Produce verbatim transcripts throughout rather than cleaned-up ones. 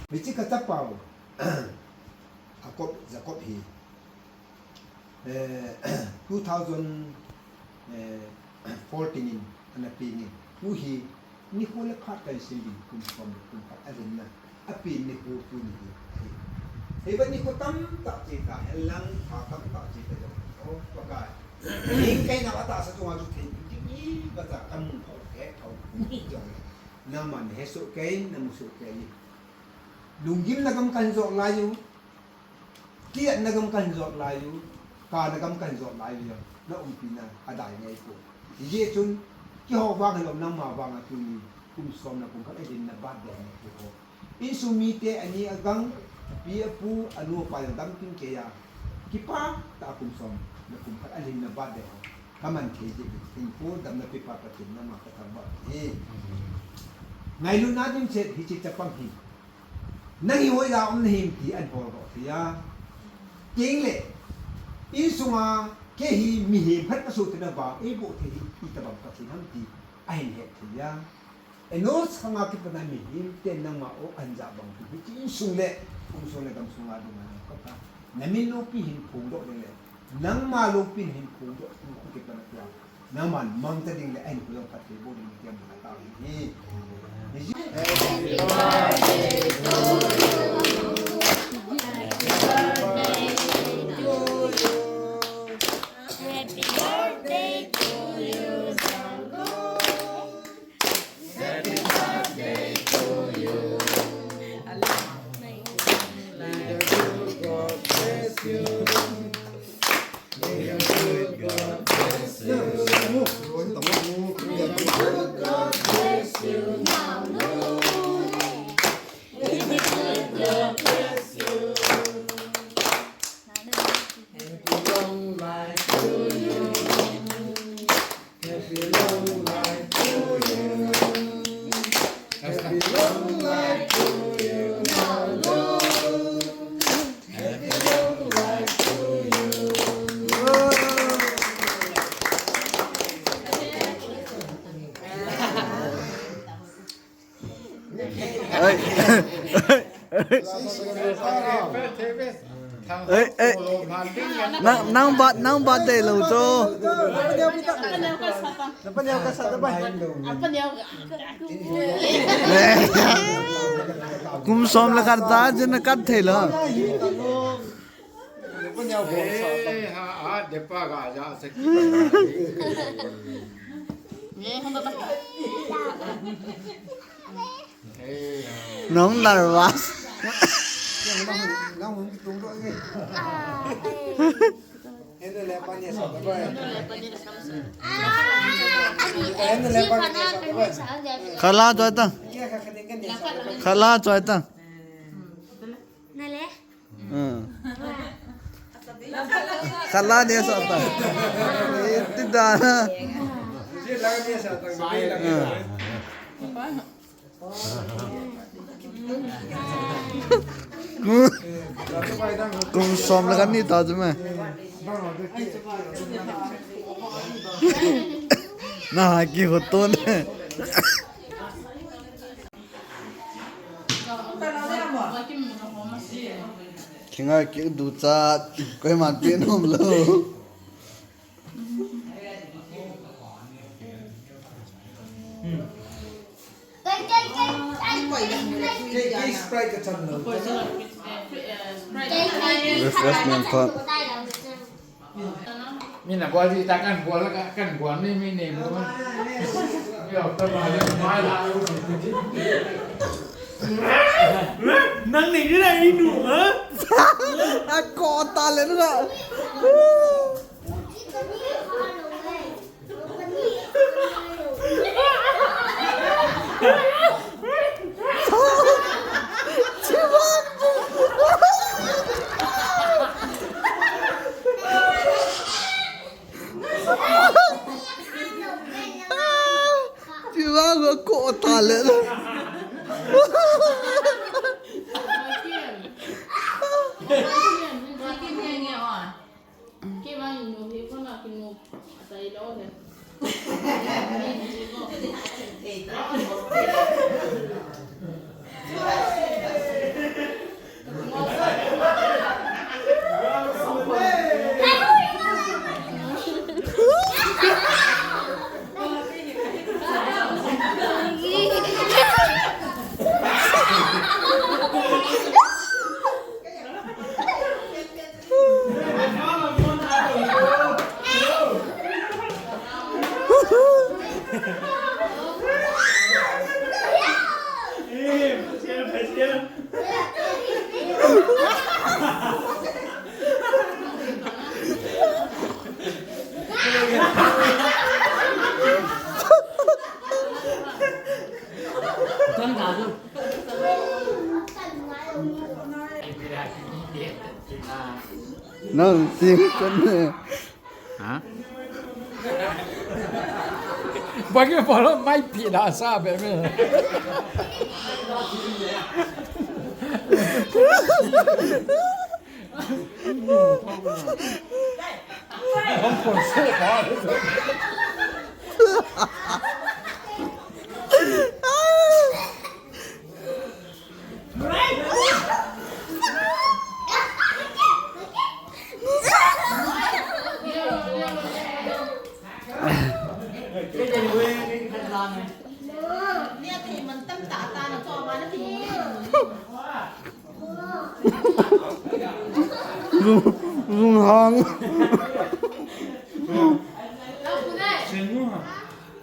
Hiche kachapau, Jacob, Jacob hi, eh, two thousand, eh, fourteen in ana pen in. Tuhi, nikho le phat kahin sim ding, kum som le kum khat ahinna. Apen nikho tuni hi ahi. Hiva nikho tamtah cheta, henlang phat tamtah cheta jong. O, Pakai. Ning kaina atahsa chunga chu thei, ti mi bata kamu thou, he thou, mi jong. Nangman hesoh kei, namusoh kei. Lunggimna gam kahin jot lai u. Kiatna gam kahin jot lai u. Kana gam kahin jot lai u. Na umpina adai ngai poi. Hijeh chun, keiho vang hilou nangma vang a tuni, kum som le kum khat ahinna birthday na keiho. Insung mite ani agang, api apu, anu apa jong dam tin kei a. Kipah tah a kum som le kum khat ahinna birthday ho kaman thei jeh in, hinkho damna pepa Pathen nangma kathangvah e. Ngailutna ding chet hiche chapang hi. Nang hi hoiya um nahim ti ahin holdoh thei a. Tengle, insunga kei hi mihem khat kasoh theina vang, eiboh thei hi itobang Pathen ham ti ahin het thei a. Enos khanga kipana mihem ten nangma o ahin ja bang tu, hiche insung le, kum sung le gam sunga dinga nang khat a. Namin loupi hin phongdoh ding le, nangma loupi hin phongdoh, kum kipana tua. Nangman mangcha ding le, ahin kho jong phatthei boh ding tiam na tao hi. Oi. Oi, oi. Nang, nang bat, nang bat dei lou cho. Kum som le khat ta, jin na kat thei lou. Eh, ha, ha, depa ga ja se ki. Nong nervous. Khala choi ta. Khala choi ta. Nale. Hmm. Khala ne sa ta. Iti da. Hmm. Kum som le khat ni ta chu me. Na ki hoton. Kingai ki du cha, koiman pe nom lou. Refreshment khat. Mina bol di ta kan bol la kan bol ni mi ni mo. Yo ta ma ni ma la. Nang ni ni la inu ha? A ko ta le na. Nang ting kan ne. Ha? Bagi polo mai pi da sa be me. Lung, lung hang.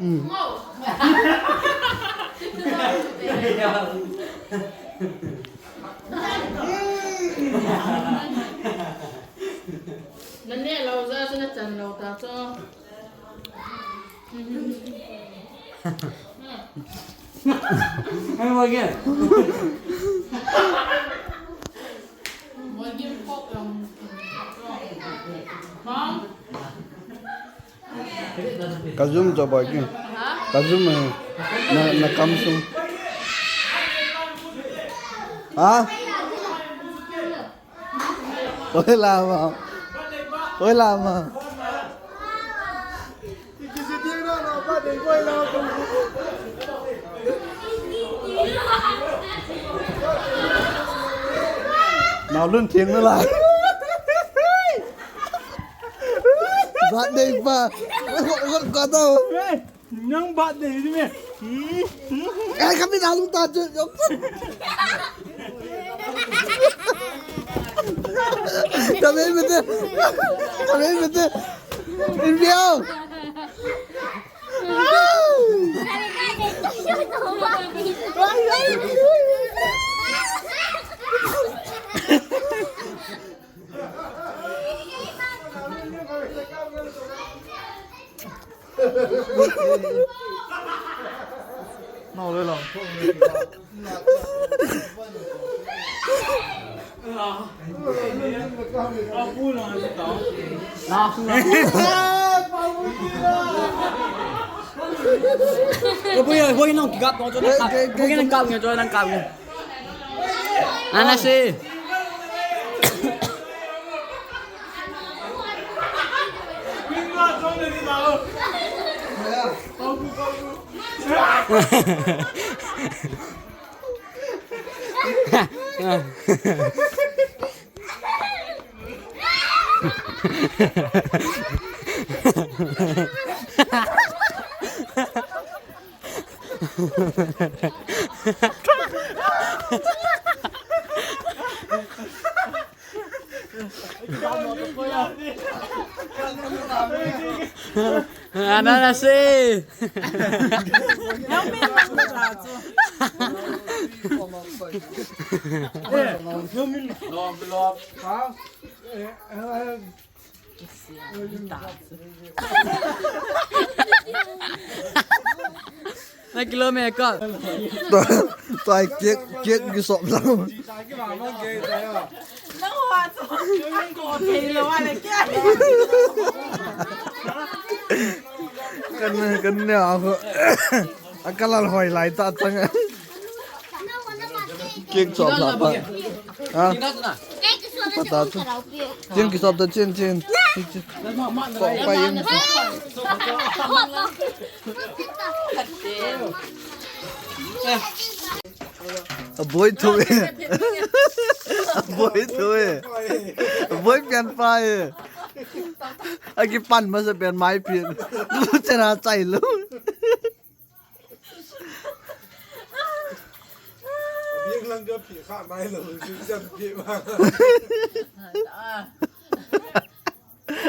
Mm. Na neh lou ja chu na chan lou ta chu. Hey, what again? Mom? Kajum jo ba ki? Ha? Kajum eh. Na, na kam sung. Ha? Oi lama. Oi lama. Nau lun thing na lai. Birthday pa. Ngot, ngot ko tau. Hey, nang birthday ni me. Hmm, hmm. Ai, kami na lung ta chu. Kami mete. Kami mete. Inviao. Ana si. Ana si. Na kilo me ko. Tua, tua cake, cake kisop lang. Kan, kan ne ako. Akalal hoi lai ta tang. Cake chop la pa. Ha? Pata chu. Chin ki chop ta chin chin. Ko pa yin. A boy thu e. A boy thu e. A boy pian pa e. A kipan masa pian mai pian. Lu chana chai lu. Biang lang ka pi kha mai lo, ju jam pi ma.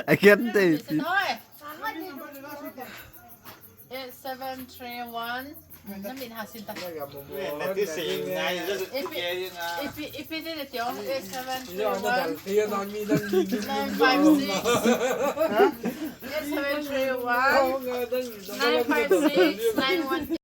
A kian te pi. Eight seven three one. Namin hasin ta. Ipi, ipi, ipi de de tio. Eight seven three one. Nine five six. Eight seven three one. Nine five six nine one.